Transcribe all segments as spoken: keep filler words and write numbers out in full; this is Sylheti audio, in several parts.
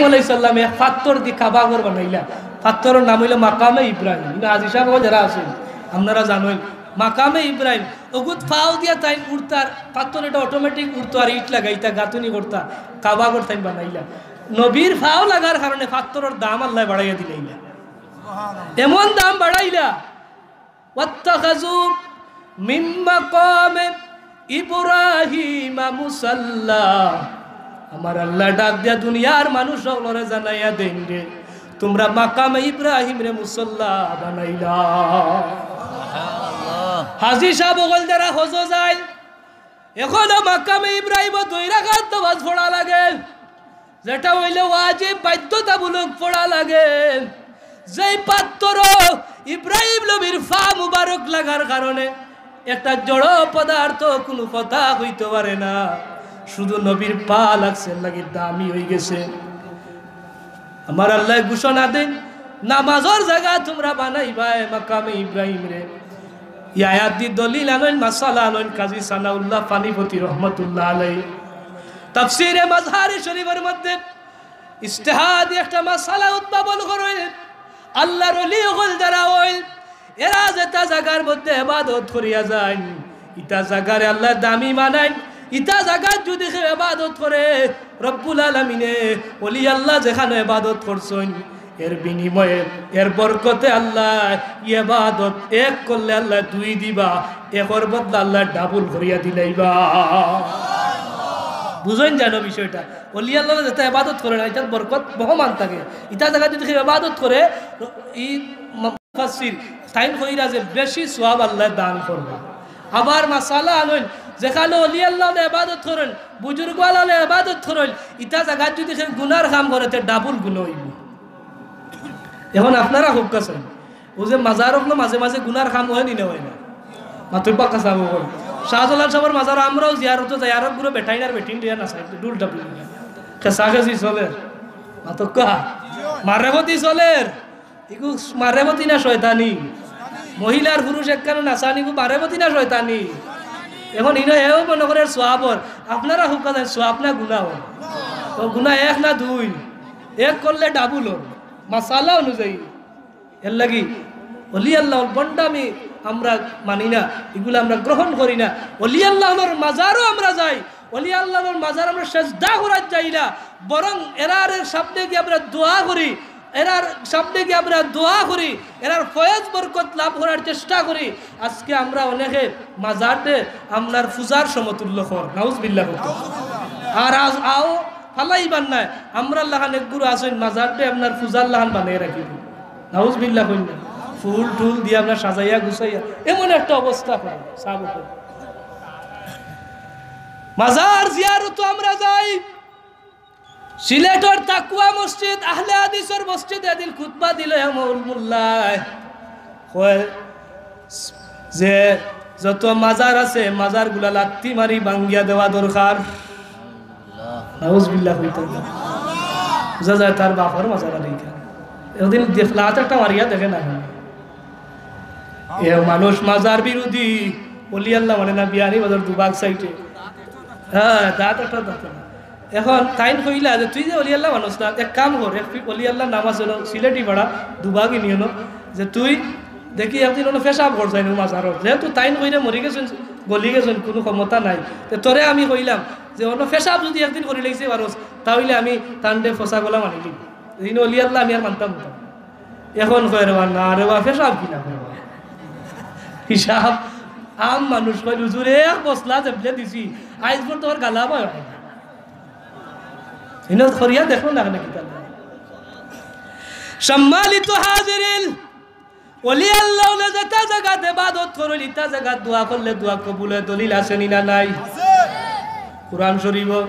আলাইহিস সালামে এক পাথর দি কাবা ঘর বানাইলা। পাথরর নাম অইলো মাকামে ইব্রাহিম। ইনো হাজি সাব অকল যেরা আছইন, আপনারা জানইন, মাকামে ইব্রাহিম। অগুত পাও দিয়া তাইন উঠতা, পাথর ইটা automatic উঠতো, আর ইট লাগাইতা, গাঁথনি করতা, কাবা ঘর তাইন বানাইলা। নবীর পাও লাগার কারণে পাথরর দাম আল্লায় বাড়াইয়া দিলাইলা, এমন দাম বাড়াইলা। "ওয়াত্তাখাযু মিন মাকামে ইব্রাহিমা মুসাল্লা।" আমার আল্লায় ডাক দিয়া দুনিয়ার মানুষ অকলরে জানাইয়া দেইন রে, তুমরা মাকামে ইব্রাহিমরে মুসাল্লা বানাইলা। হাজি সাব অকল যেরা হজো যাইন, এখনো মাকামে ইব্রাহিমো দুই রাকাত নামাজ পড়া লাগে, যেটা অইলো ওয়াজিব, বাধ্যতামূলক পড়া লাগে। যেই পাথরো ইব্রাহিম নবীর পা মুবারক লাগার কারণে একটা জড় পদার্থ কুনু কথা কইতো পারে না, শুধু নবীর পা লাগছে, এর লাগি দামি অইগেছে। আমার আল্লায় ঘোষণা দেইন, নামাজর জাগা তুমরা বানাইবায় মাকামে ইব্রাহিমরে। ই আয়াত দি দলিল আনইন, মাসালা আনইন কাজী সানাউল্লাহ পানিপতি রহমতুল্লাহ আলাইহি। তাফসীরে মাজহারি শরীফর মধ্যে ইজতিহাদি একটা মাসালা উদ্ভাবন করইন। আল্লাহর ওলি অকল যেরা অইন, এরা যেটা জাগার মধ্যে ইবাদত করিয়া যাইন, ইটা জাগারে আল্লায় দামি বানাইন। ইটা জাগাত যুদি কেউ ইবাদত করে, রব্বুল আলামিনে, ওলি আল্লাহ যেখানো ইবাদত করছইন, এর বিনিময়ে, এর বরকতে আল্লায় ইবাদত এক করলে আল্লায় দুই দিবা, একর বদলা আল্লায় ডাবল করিয়া দিলাইবা। বুঝইন জানো বিষয়টা? ওলি আল্লাহ যেটা ইবাদত করে না, ইটার বরকত বহমান থাকে। ইটা জাগাত যুদি কেউ ইবাদত করে, ই মুফাসসির তাইন কইরা যে বেশি সওয়াব আল্লায় দান করবা। আবার মাসালা আনইন, যেখানো ওলি আল্লাহ অকলে ইবাদত করইন, বুজুর্গ আল্লাহ অকলে ইবাদত করইন, ইটা জাগাত যুদি কেউ গুনার কাম করে, তে ডাবল গুনা অইবো। এখন আপনারা কউক্কা চাইন, অউ যে মাজার অকলো মাঝে মাঝে গুনার কাম অয় নি না অয় না? মাতইন পাক্কা সাব অকল। শাহজালাল সাবর মাজার আমরাও জিয়ারতো যাই, আরক গুরু বেটাইন আর বেটিন দিয়া নাচাইন, ঢুল ঢাবুল। খেসাখেসি চলের। মাতউক্কা। মারেফতি চলের। ইগু মারেফতি না শয়তানি? মহিলা আর পুরুষ একখানো নাচানি, ইগু মারেফতি না শয়তানি? এখন ইনো এও মনো করের সওয়াব অর, আপনারা কউক্কা চাইন সওয়াব না গুনা অর? তো গুনা এক না দুই? এক করলে ডাবল অর, মাসালা অনুযায়ী। এর লাগি ওলি আল্লাহ অকলর ভন্ডামি আমরা মানি না, ইগুলা আমরা গ্রহণ করি না। ওলি আল্লাহ অকলর মাজারো আমরা যাই, ওলি আল্লাহ অকলর মাজার আমরা সেজদা করাত যাই না, বরং এরার সামনে গিয়া আমরা দোয়া করি, এরার সামনে গিয়া আমরা দোয়া করি, এরার ফয়েজ বরকত লাভ করার চেষ্টা করি। আজকে আমরা অনেকে মাজাররে আমরার পূজার সমতুল্য কর, নাউজুবিল্লাহ কর। আর আজ আও ফালাইবার নায়, আমরার লাখান এক গুরু আছইন, মাজাররে আপনার পূজার লাখান বানাই রাখি দিন। নাউজুবিল্লাহ কইন না। ফুল টুল দিয়া আপনার সাজাইয়া গুছাইয়া এমন একটা অবস্থা করে, সাব অকল। মাজার জিয়ারতো আমরা যাই। সিলেটর তাকওয়া মসজিদ, আহলে হাদিসর মসজিদে এদিন খুতবা দিল এ মৌল-, মোল্লায়। কয় যে যত মাজার আছে, মাজারগুলা লাত্তি মারি ভাঙ্গিয়া দেওয়া দরকার। নাউজুবিল্লাহ কইতা। বুঝা যায় তার বাপর মাজার আর এইখানে। একদিন দেখ-, লাত একটা মারিয়া দেখে না কেন? এ মানুষ মাজার বিরোধী, ওলি আল্লাহ মানে না, বিয়ানীবাজার দুবাগ সাইডে। হ্যাঁ, দাঁত একটা দাঁত না। এখন তাইন কইলা যে, "তুই যে ওলি আল্লাহ মানুষ না, এক কাম কর, এক পি-, ওলি আল্লাহর নাম আছে হলো সিলেটি পাড়া, দুবাগ ইউনিয়নো, যে তুই দেখি একদিন অনো পেশাব কর যাইন মাজারো।" যেহেতু তাইন কইরা মরি গেছইন, গলি গেছইন, কুনু ক্ষমতা নাই। তে তোরে আমি কইলাম যে অনো পেশাব যুদি একদিন করি লাইছে পারস, তা অইলে আমি তানরে ফসা গলা মানি লিমু। ইনো ওলি আল্লাহ আমি আর মানতাম না। এখন কয় রে বা, "না রে বা, পেশাব কিলা করবা?" হিসাব, আম মানুষ কয়, "হুজুর, এক বসলা যেবলে দিছি, আইজ পর্যন্ত আমার গালা বয় হয় না।" ইনো করিয়া দেখো না কেন কিতা। সম্মানিত হাজিরিন, ওলি আল্লাহ অকলে যেটা জাগাত ইবাদত করইন, ইটা জাগাত দোয়া করলে দোয়া কবুল অয়, দলিল আছে নি না নাই? কোরআন শরীফো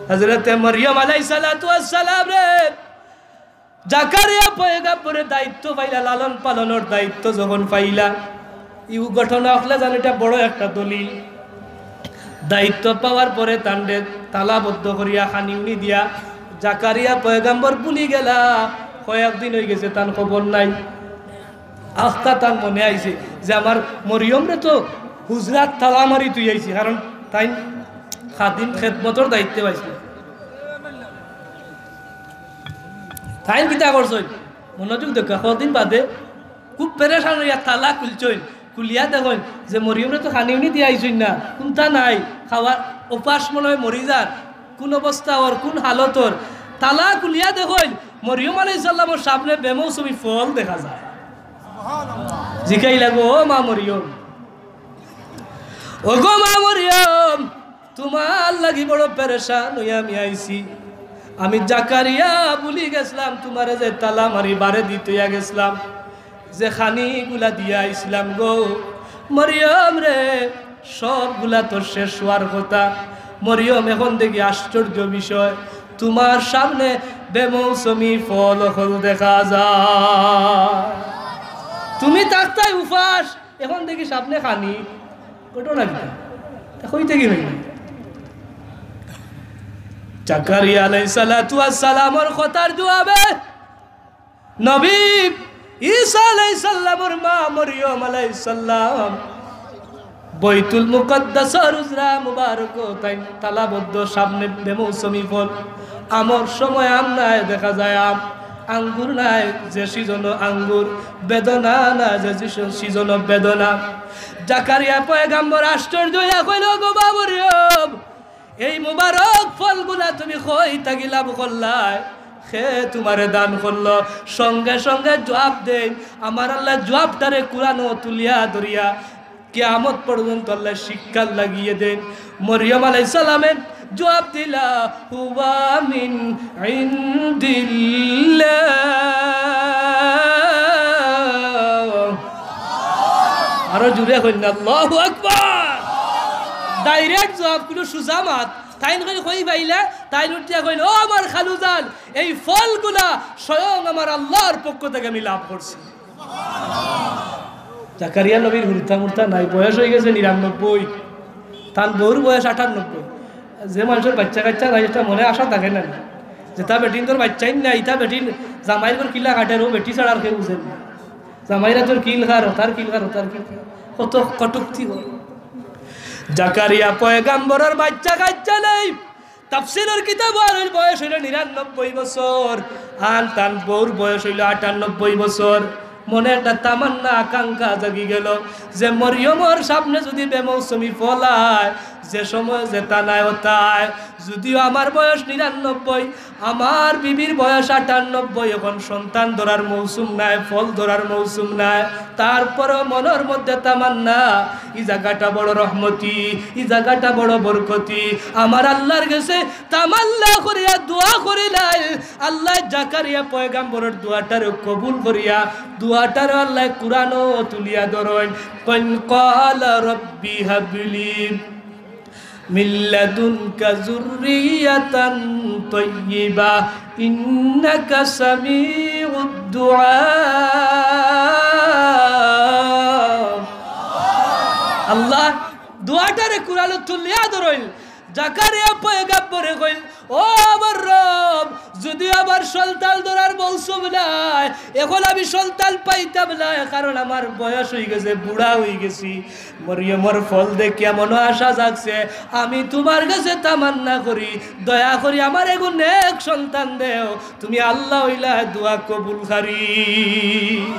হযরতে মরিয়ম আলাইহিস সালাতু ওয়াস সালামরে জাকারিয়া পয়গাম্বরে দায়িত্ব পাইলা, লালন পালনর দায়িত্ব যখন পাইলা, ইউ ঘটনা অকলে জানো ইটা বড় একটা দলিল। দায়িত্ব পাওয়ার পরে তানরে তালাবদ্ধ করিয়া খানি উনি দিয়া জাকারিয়া পয়গাম্বর ভুলি গেলা, কয়েকদিন অই গেছে তান খবর নাই। আখতা তান মনে আইছে যে আমার মরিয়মরে তো হুজরাত তালা মারি থুই আইছি, কারণ তাইন খাদিম খেদমতর দায়িত্বে পাইছে। তাইন কিতা করছইন? মনোযোগ দেউক্কা, কদিন বাদে খুব পেরেশান অইয়া তালা খুলছইন, খুলিয়া দেখইন যে মরিয়মরে তো খানি উনি দিয়া আইছইন না, কুন্তা নাই, খাওয়ার উপাস মনে অয় মরি যার, কুন অবস্থা অর, কুন হালত অর। তালা খুলিয়া দেখইন মরিয়ম আলাইহিস সালামর সামনে বেমৌসুমি ফল দেখা যায়। জিকাইলা গো, "ও মা মরিয়ম, ও গো মা মরিয়ম, তুমার লাগি বড় পেরেশান অইয়া আমি আইছি। আমি জাকারিয়া ভুলি গেছলাম, তুমারে যে তালা মারি বারেদি থইয়া গেছলাম, যে খানিগুলা দিয়া আইছলাম গো মরিয়ম রে, সবগুলা তো শেষ অওয়ার কথা।" মরিয়ম, এখন দেখি আশ্চর্য বিষয়, তুমার সামনে বেমৌসুমি ফল অকল দেখা যায়। তুমি থাকতায় উপাস, এখন দেখি সামনে খানি। ঘটনা কিতা? তা কই থাকি অইল? জাকারিয়া আলাইহিস সালাতু ওয়াস সালামর কথার জবাবে নবী ঈসা আলাইহিস সালামর মা মরিয়ম আলাইহিস সালাম বাইতুল মুকাদ্দাসর হুজরা মুবারকো তাইন তালাবদ্ধ, সামনে বেমৌসুমি ফল। আমর সময় আম নাই, দেখা যায় আম, আঙ্গুর নাই, যে সিজনো আঙ্গুর, বেদনা নাই, যে সিজ-, সিজনো বেদনা। জাকারিয়া পয়গাম্বর আশ্চর্য অইয়া কইল, "গো মা মরিয়ম, এই মুবারক ফলগুলা তুমি কই থাকি লাভ করলায়? কে তুমারে দান করলো?" সঙ্গে সঙ্গে জবাব দেইন, আমার আল্লায় জবাবটারে কুরআনো তুলিয়া ধরিয়া কিয়ামত পর্যন্ত আল্লায় শিক্ষা লাগিয়ে দেইন। মরিয়ম আলাইহিস সালামে জবাব দিলা, "হুয়া মিন ইনদিল্লাহ।" আরো জুরে কইন না, "আল্লাহু আকবার।" Direct জবাব, কুনু সুজা মাত। তাইন কইন, "কই পাইলা?" তাইন উঠিয়া কইন, "ও আমার খালুজান, এই ফলগুলা স্বয়ং আমার আল্লাহর পক্ষ থাকি আমি লাভ করছি।" জাকারিয়া নবীর হুরুতা-মুরুতা নাই, বয়স অইগেছে নিরানব্বই, তান বউর বয়স আটানব্বই। যে মানষর বাইচ্চা-কাইচ্চা নাই, একটা মনে আশা থাকে না নি? যেতা বেটিন্তর বাইচ্চাইন নাই, ইতা বেটিন জামাইর ঘর কিলা কাটের, অউ বেটি ছাড়া আর কেউ বুঝের না। জামাইরা তোর কিল খার, হতার কিল খার, হতার কিল খার, কত কটুক্তি অর। জাকারিয়া পয়গাম্বরর বাইচ্চা-কাইচ্চা নাই, তাফসিরর কিতাবো আর অইল বয়স অইল নিরানব্বই বছর, আর তান বউর বয়স অইল আটানব্বই বছর। মনে একটা তামান্না, আকাঙ্ক্ষা জাগি গেল যে মরিয়মর সামনে যুদি বেমৌসুমি ফল আয়, যে সময় যেতা নাই অতা আয়, যুদিও আমার বয়স নিরানব্বই, আমার বিবির বয়স আটানব্বই, এখন সন্তান ধরার মৌসুম নায়, ফল ধরার মৌসুম নায়, তারপরও মনর মধ্যে তামান্না, ই জাগাটা বড় রহমতি, ই জাগাটা বড় বরকতি। আমার আল্লার গেছে তামান্না করিয়া দোয়া করিলাইল, আল্লায় জাকারিয়া পয়গাম্বরর দোয়াটারে কবুল করিয়া, দোয়াটারে আল্লায় কুরআনো তুলিয়া ধরইন। কইন, "ক্বালা রাব্বি হাবলি মিন লাদুনকা যুররিয়াতান তাইয়্যিবা, ইন্নাকা সামিউদ দুআ।" আল্লায় দোয়াটারে কুরআনো তুলিয়া ধরইন। জাকারিয়া পয়গাম্বরে কইন, "ও আমার রব, যুদি আমার সন্তান ধরার মৌসুম নায়, এখন আমি সন্তান পাইতাম নায়, কারণ আমার বয়স অইগেছে, বুড়া অইগেছি। মরিয়মর ফল দেখিয়া মনো আশা জাগছে, আমি তুমার গেছে তামান্না করি, দয়া করি আমার এগু নেক সন্তান দেও, তুমি আল্লা অইলায় দোয়া কবুলকারী।"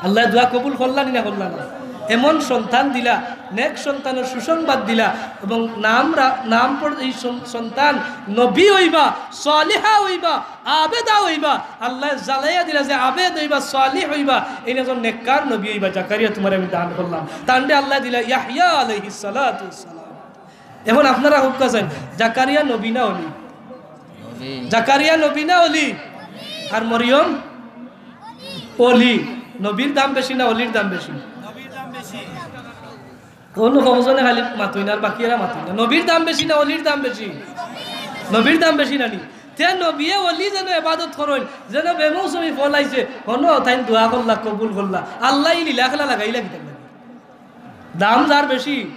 আল্লায় দোয়া কবুল করলা নি না করলা না? এমন সন্তান দিলা, নেক সন্তানর সুসংবাদ দিলা, এবং নাম রা-, নাম পর-, এই সন-, সন্তান নবী অইবা, সালেহা অইবা, আবেদা অইবা। আল্লায় জানাইয়া দিলা যে আবেদ অইবা, সালেহ অইবা, এইন একজন নেককার নবী অইবা। জাকারিয়া, তুমারে আমি দান করলাম। তানরে আল্লায় দিলা ইয়াহইয়া আলাইহিস সালাতু ওয়াস সালাম। এখন আপনারা কউক্কা চাইন, জাকারিয়া নবী না অলি? নবী। জাকারিয়া নবী না অলি? আর মরিয়ম অলি। নবীর দাম বেশি না অলির দাম বেশি? অন্য কতজনে খালি মাতইন আর বাকিরা মাতইন না। নবীর দাম বেশি না অলির দাম বেশি? নবীর দাম বেশি না নি? তে নবিয়ে অলি যেন ইবাদত করইন, যেন বেমৌসুমি ফল আইছে, হনো তাইন দোয়া করলা, কবুল করলা। আল্লায় ই লীলা খেলা লাগাইলা কিতার লাগি? দাম যার বেশি,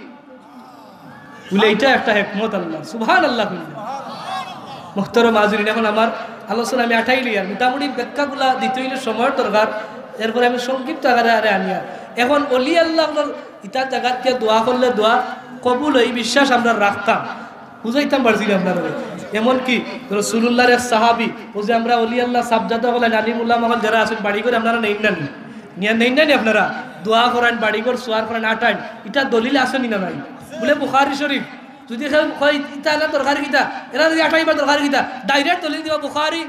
বুলে ইটা একটা হেকমত আল্লার। সুবহানাল্লাহ কইলা। মুহতারাম হাজিরিন, এখন আমার আলোচনা আমি আটাইলিয়ার, মোটামুটি ব্যাখ্যাগুলা দিতে অইলে সময়র দরকার, এরপরে আমি সংক্ষিপ্ত আকারে আরে আনিয়ার। এখন অলি আল্লাহ অকলর ইতার জাগাত গিয়া দোয়া করলে দোয়া কবুল অয়, ই বিশ্বাস আমরা রাখতাম, বুঝাইতাম পারছি না আপনারারে। এমনকি রসুলুল্লাহর এক সাহাবী, অউ যে আমরা অলি আল্লাহ, সাবজাদা অকল, আলিম উলামা অকল যেরা আছইন, বাড়িঘর আপনারা নেইন না নি? নিয়া নেইন না নি আপনারা? দোয়া করাইন, বাড়িঘর সোয়ার করাইন, আটাইন, ইটা দলিল আছে নি না নাই? বুলে বুখারী শরীফ। যুদি কেউ কয়, "ইতা আনার দরকার কিতা? এরা যুদি আটাইবার দরকার কিতা?" Direct দলিল দিবা বুখারী,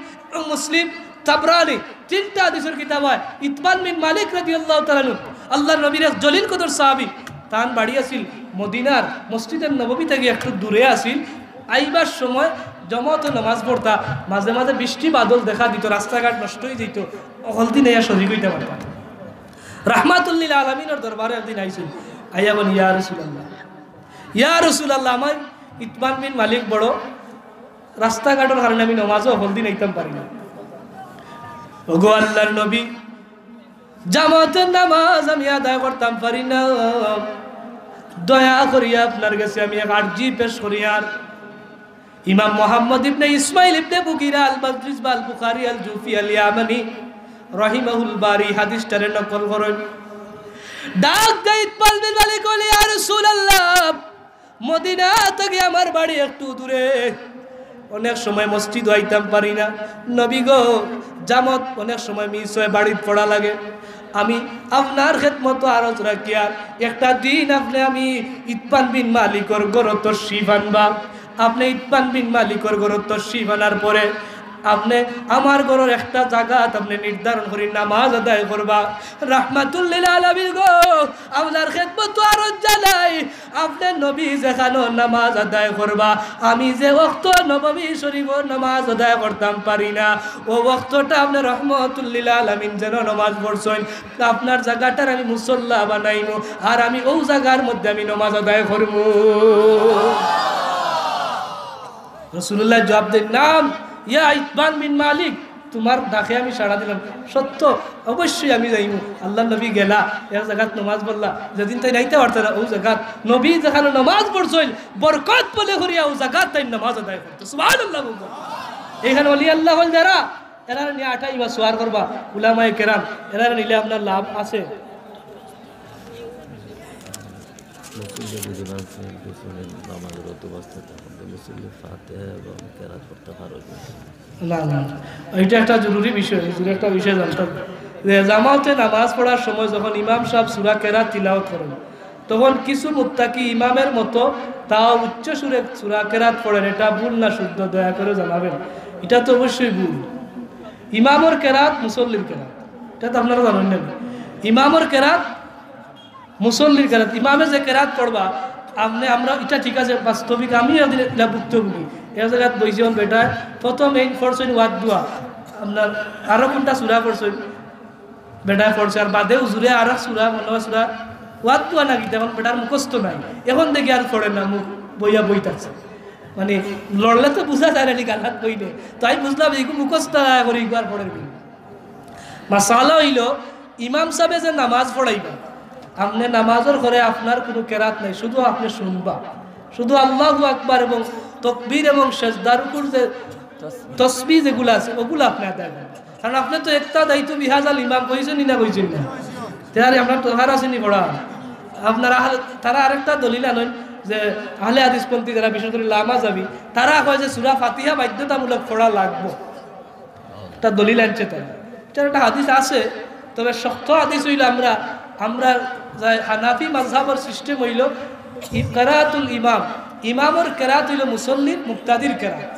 মুসলিম, তাবরানী, তিনটা হাদিসর কিতাব অয়। ইতবান বিন মালিক রাদিয়াল্লাহু তাআলা আনহু, আল্লাহর নবীর এক জলিল কদর সাহাবী, তান বাড়ি আছিল মদিনার মসজিদে নববী থাকি একটু দূরে আছিল। আইবার সময় জমাতে নামাজ পড়তা, মাঝে মাঝে বৃষ্টি বাদল দেখা দিত, রাস্তাঘাট নষ্ট অইযিত, হকলদিন আইয়া শরিক অইতা পারতা না। রাহমাতুল্লিল আলামিনর দরবারে একদিন আইছইন, আইয়া কইন, "ইয়া রাসূলুল্লাহ, ইয়া রাসূলুল্লাহ, আমার ইতবান বিন মালিক বড়, রাস্তাঘাটর কারণে আমি নামাজও হকলদিন আইতাম পারি না।" "ওগো আল্লাহর নবী, জামাতের নামাজ আমি আদায় করতাম পারি না, দয়া করিয়া আপনার গেছে আমি এক আরজি পেশ করিয়ার।" ইমাম মুহাম্মদ ইবনে ইসমাইল ইবনে মুগিরা আল বাজরিজ বা আল বুখারী আল জুফি আল ইয়ামানি রহিমাহুল বারী হাদিসটারে নকল করইন। ডাক দেইত পারবেন মালিক বলে, "ইয়া রাসূলুল্লাহ, মদিনা থাকি আমার বাড়ি একটু দূরে, অনেক সময় মসজিদও আইতাম পারি না। নবী গো, জামাত অনেক সময় মিস অয়, বাড়িত পড়া লাগে। আমি আপনার খেদমতো আরজ রাখিয়ার, একটা দিন আপনে আমি ইতবান বিন মালিকর ঘরো তশরিফ আনবা, আপনে ইতবান বিন মালিকর ঘরো তশরিফ আনার পরে আপনে আমার ঘরর একটা জাগাত আপনে নির্ধারণ করি নামাজ আদায় করবা।" রাহমাতুল্লিল আলামিন গো, আপনার খেদমতো আরজ জানাই, আপনে নবী যেখানো নামাজ আদায় করবা, আমি যে ওয়াক্ত নববী শরীফো নামাজ আদায় করতাম পারি না, অউ ওয়াক্তটা আপনে রহমতুল্লিল আলামিন যেন নামাজ পড়ছইন, আপনার জাগাটার আমি মুসল্লা বানাইমু, আর আমি অউ জাগার মধ্যে আমি নামাজ আদায় করমু। রাসূলুল্লাহ জবাব দেইন, "নাম, ইয়া ইতবান বিন মালিক, তুমার ডাকে আমি সাড়া দিলাম। সত্য, অবশ্যই আমি যাইমু।" আল্লাহর নবী গেলা, এক জাগাত নামাজ পড়লা, যেদিন তাইন আইতা পারতা না, অউ জাগাত নবী যেখানো নামাজ পড়ছইন, বরকত বলে করিয়া অউ জাগাত তাইন নামাজ আদায় করতা। সুবহানাল্লাহ বলবা। এইখান অলি আল্লাহ অকল যারা, এরারে নিয়া আটাইবা, সোয়ার করবা, উলামায়ে কেরাম, এরারে নিলে আপনার লাভ আছে। মুসল্লি যদি ইমাম সাহেব পিছনে নামাজরত অবস্থায় থাকেন, তো মুসল্লি ফাতিহা এবং কেরাত পড়তে পারবে? না, না, না। এটা একটা জরুরি বিষয়, হুজুর একটা বিষয় জানতে হবে। যে জামাতে নামাজ পড়ার সময় যখন ইমাম সাহেব সূরা কেরাত তিলাওয়াত করেন, তখন কিছু মুত্তাকি ইমামের মতো তাও উচ্চ সুরে সূরা কেরাত পড়েন, এটা ভুল না শুদ্ধ, দয়া করে জানাবেন। এটা তো অবশ্যই ভুল। ইমামর কেরাত মুসল্লির কেরাত, এটা তো আপনারা জানেন না। ইমামর কেরাত মুসল্লির কেরাত, ইমামে যে কেরাত পড়বা, আপনে, আমরা, এটা ঠিক আছে, বাস্তবিক আমিও একদিন এটা ভুক্তভোগী। এক জাগাত বইছি, অখন বেটায় প্রথম এইন পড়ছইন ওয়াদ্দুহা, আপনার আরো কুনটা সূরা পড়ছইন, বেটায় পড়ছে, আর বাদে হুজুরে আরো সূরা, মনে হয় সূরা ওয়াদ্দুহা না কিতা, অখন বেটার মুখস্থ নাই, অখন দেখি আর পড়ে না, মুখ বইয়া বই থাকছে। মানে, লড়লে তো বুঝা যায় না, নি গালাত বইলে। তো আমি বুঝলাম, এইগু মুখস্থ না করি, একবার পড়ে নি। মাসালা অইলো, ইমাম সাহেবে যে নামাজ পড়াইবা, আপনে নামাজর ঘরে আপনার কুনু কেরাত নাই, শুধু আপনে শুনবা, শুধু আল্লাহু আকবার এবং তকবীর এবং সেজদা রুকুর যে তসবিহ যেগুলা আছে, ওগুলা আপনে আদায় করবা। কারণ আপনে তো ইক্তাদাইতু বিহাযাল ইমাম কইছইন নি না কইছইন না? তে আর আপনার দরকার আছে নি পড়া? আপনার আহলে, তারা আরেকটা দলিল আনইন যে আহলে হাদিসপন্থী যারা, বিশেষ করি লামাজাবি, তারা কয় যে সূরা ফাতিহা বাধ্যতামূলক পড়া লাগবো। একটা দলিল আনছে তারা। এটার একটা হাদিস আছে, তবে শক্ত হাদিস অইলো আমরা, আমরা যে হানাফি মাযহাবর system অইলো ই-, কেরাতুল ইমাম, ইমামর কেরাত অইলো মুসল্লির মুক্তাদির কেরাত।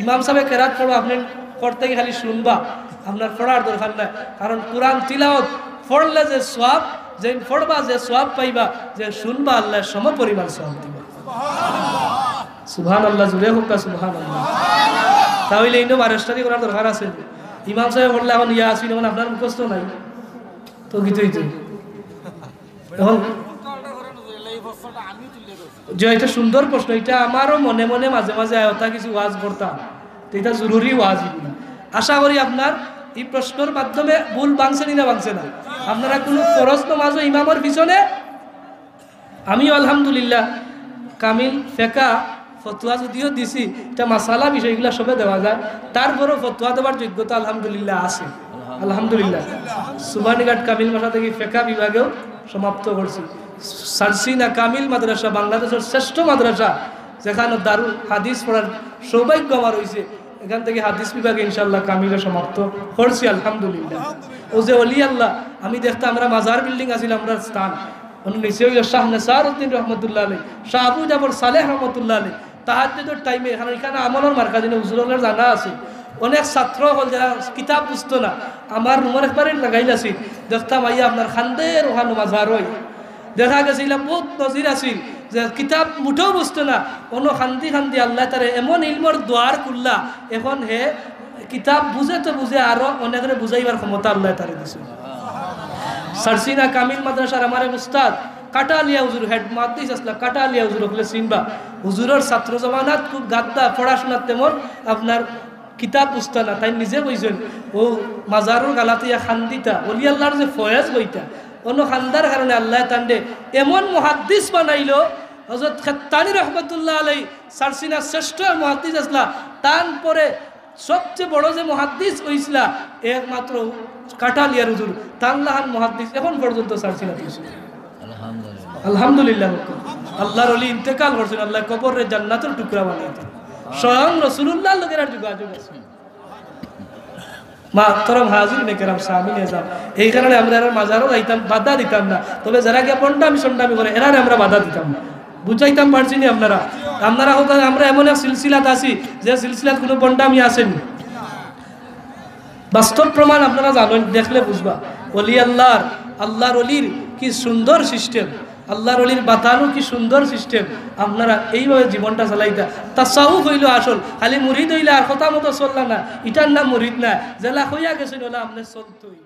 ইমাম সাহেবে কেরাত পড়বা, আপনে করতে গিয়া খালি শুনবা, আপনার পড়ার দরকার নাই। কারণ কোরআন তিলাওয়াত পড়লে যে সওয়াব, যেইন পড়বা যে সওয়াব পাইবা, যে শুনবা আল্লায় সমপরিমাণ সওয়াব দিবা। সুবহানাল্লাহ, জোরে কউক্কা সুবহানাল্লাহ। তা অইলে ইনো বারেস্টারি করার দরকার আছে নি? ইমাম সাহেবে পড়লা অখন ইয়াসিন, অখন আপনার মুখস্থ নাই, তো কিতা অইতো? অখন যে এটা সুন্দর প্রশ্ন, এটা আমারও মনে মনে মাঝে মাঝে আয়, অতা কিছু ওয়াজ করতাম, তো এটা জরুরি ওয়াজ ইগুলা। আশা করি আপনার ই প্রশ্নর মাধ্যমে ভুল ভাঙছে নি না ভাঙছে না? আপনারা কুনু ফরজ নমাজও ইমামর পিছনে আমিও আলহামদুলিল্লাহ কামিল ফেকা ফতোয়া যদিও দিছি, এটা মাসালা বিষয়গুলা সবে দেওয়া যায়, তারপরও ফতোয়া দেওয়ার যোগ্যতা আলহামদুলিল্লাহ আছে। আলহামদুলিল্লাহ, সুবহানীঘাট কামিল মাদ্রাসা থাকি ফেকা বিভাগেও সমাপ্ত করছি। সারসিনা কামিল মাদ্রাসা, বাংলাদেশর শ্রেষ্ঠ মাদ্রাসা, যেখানো দারুল হাদিস পড়ার সৌভাগ্য আমার অইছে, এখান থাকি হাদিস বিভাগে ইনশাআল্লাহ কামিলে সমাপ্ত করছি, আলহামদুলিল্লাহ। অউ যে অলি আল্লাহ, আমি দেখতাম, আমরা মাজার বিল্ডিং আছিল আমরার স্থান, অনো নিচে অইলো শাহ নেসার উদ্দিন রহমতুল্লাহ আলাইহি, শাহ আবু জাফর সালেহ রহমতুল্লাহ আলাইহি, তাহাজ্জুদর টাইমে এখানো, এখানো আমলর মার্কাজ, ইনো হুজুর অকলর জানা আছে, অনেক ছাত্র অকল যেরা কিতাব বুঝতো না, আমার রুমর একবারে লাগাইল আছিল, দেখতাম আইয়া আপনার কান্দের অখানো মাজার অয়। দেখা গেছে ইলা বউত নজির আছিল যে কিতাব মুটেও বুঝতো না, অনো কান্দি কান্দি আল্লায় তারে এমন ইলমর দুয়ার খুললা, এখন হে কিতাব বুঝে তো বুঝে, আরো অনেকরে বুঝাইবার ক্ষমতা আল্লায় তারে দিছে। সারসিনা কামিল মাদ্রাসার আমার এক উস্তাদ কাটালিয়া হুজুর, হেড মুহাদ্দিস আছলা, কাটালিয়া হুজুর অকলে চিনবা। হুজুরর ছাত্র জমানাত খুব গাদ্দা, পড়াশোনাত তেমন আপনার কিতাব বুঝতা না, তাইন নিজে কইছইন, অউ মাজারর গালাত ইয়া কান্দিতা, অলি আল্লার যে ফয়েজ বইতা, অনো কান্দার কারণে আল্লায় তানরে এমন মুহাদ্দিস বানাইলো। হযরত খেত্তানি রহমতুল্লাহ আলাইহি সারসিনার শ্রেষ্ঠ মুহাদ্দিস আছলা, তান পরে সবচেয়ে বড় যে মুহাদ্দিস অইছলা একমাত্র কাটালিয়ার হুজুর, তান লাখান মুহাদ্দিস এখন পর্যন্ত সারসিনাত অইছে। আলহামদুলিল্লাহ। আল্লাহর অলি ইন্তেকাল করছইন, আল্লায় কবররে জান্নাতর টুকরা বানাইতা। স্বয়ং রাসুলুল্লাহর লগে তার যোগাযোগ আছে। মুহতারাম হাজিরিনে কেরাম, সামিনে এজাম, এই কারণে আমরা এরার মাজারো যাইতাম, বাধা দিতাম না। তবে যেরা গিয়া ভন্ডামি সন্ডামি করে, এরারে আমরা বাধা দিতাম না। বুঝাইতাম পারছি নি আপনারা? আপনারা কউক্কা, আমরা এমন এক সিলসিলাত আছি, যে সিলসিলাত কুনু ভন্ডামি আছে নি? বাস্তব প্রমাণ আপনারা জানইন, দেখলে বুঝবা। অলি আল্লাহর, আল্লাহর অলির কি সুন্দর সিস্টেম, আল্লাহর অলির বাতানো কি সুন্দর সিস্টেম। আপনারা এইভাবে জীবনটা চালাইতা। তাসাউফ অইলো আসল, খালি মুরিদ অইলে আর কথা মতো চললা না, ইটার নাম মুরিদ না। যেলা কইয়া গেছইন, অলা আপনে চলতই।